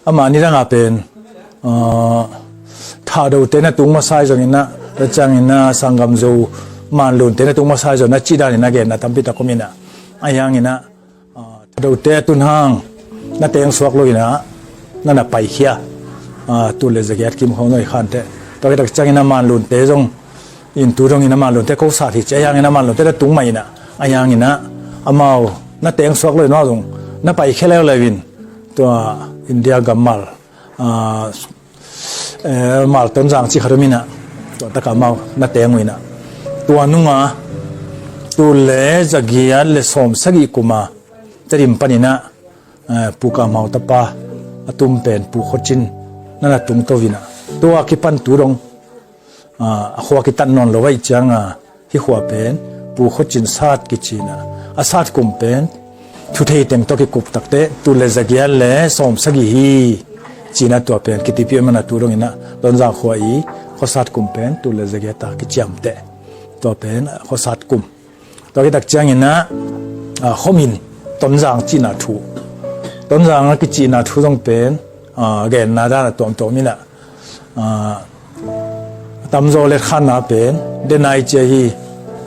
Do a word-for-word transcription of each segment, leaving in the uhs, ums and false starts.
Amah nidangah pen, ah, Thahdote na tung masa hi zongin ah, tua ciangin ah Sanggam Zo Manlunte na tung masa hi zongin ah cih danin ah genna tampi tak om in ah, ahi hangin ah, ah, Thahdote a tun hang na teng suak lo in ah, na na paikhia, ah, tul le zagiat kim khawng na hi khante. Tua khit tak ciangin ah Manlunte zong in tu dongin ah Manlunte ko sat hi ci, ahi hangin ah Manlunte na tung mah in ah, ahi hangin ah amau na teng suak lo in ah zong na paikhia leuleu in, tua India gammal, ah, eh, Mal Tonzang cih khat om in ah, tua takah amau na teng uh in ah, tua nungah tul le zagiat le sawmsagih kuma Tedim panin ah, eh, Pu Kam Hau tapa a tum pen Pu Khua Cin na na tungto in ah, tua kipan tu dong, ah, a khua kitat nawn lo ahih ciangin ah, hih khua pen Pu Khua Cin sat kici in ah, a sat kum pen thu thei teng tawh kikup takteh tul le zagiat le sawmsagih hi ci in ah, tua pen kitipi om in ah tu dongin ah Tonzang khua i khuasat kum pen tul le zagiat a kiciamteh, tua pen khuasat kum. Tua khit tak ciangin ah, ah, khuamin Tonzang cihna thu, Tonzang a kicihna thu zong pen, ah, genna dan a tuamtuam in ah, ah, a tamzaw letkhanna pen Denai ci hi.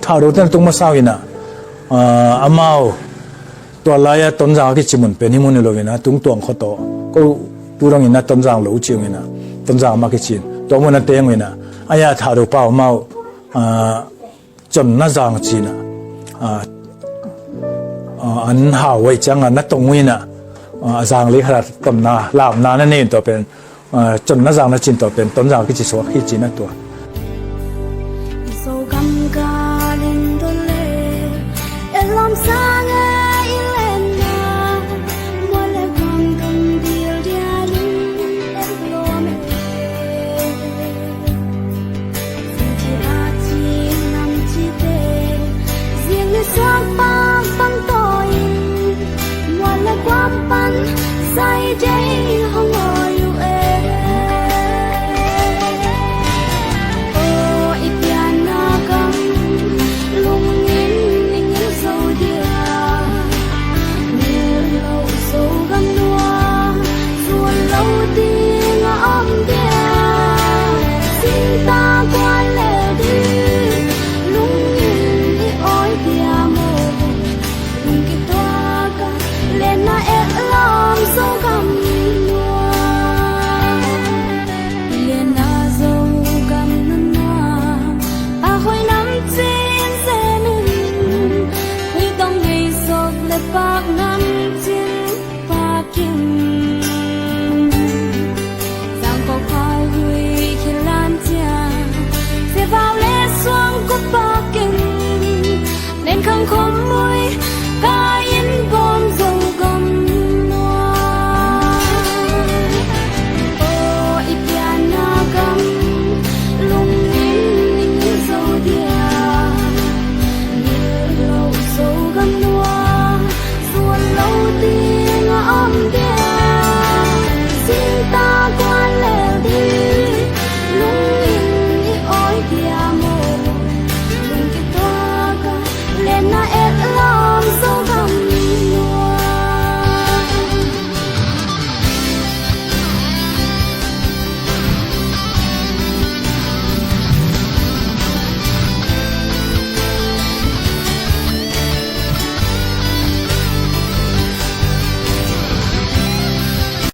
Thahdote na tung masa uh in ah, ah, amau tua lai-a Tonzang a kici mun pen hih mun hi lo in ah, Tungtuang khua tawh, ko tu dongin ah Tonzang lo uh ci uh in ah, Tonzang mah kici in tua mun a teng uh in ah, ahi a Thahdo pau amau, ah, Conna Zang ci in ah, ah, ah, an hau uh ahih ciangin ah na tong uh in ah, ah, a zang li khat ah tonna lamna na nei in tua pen, ah, Conna Zang na ci in tua pen Tonzang a kici suak hi ci in ah tua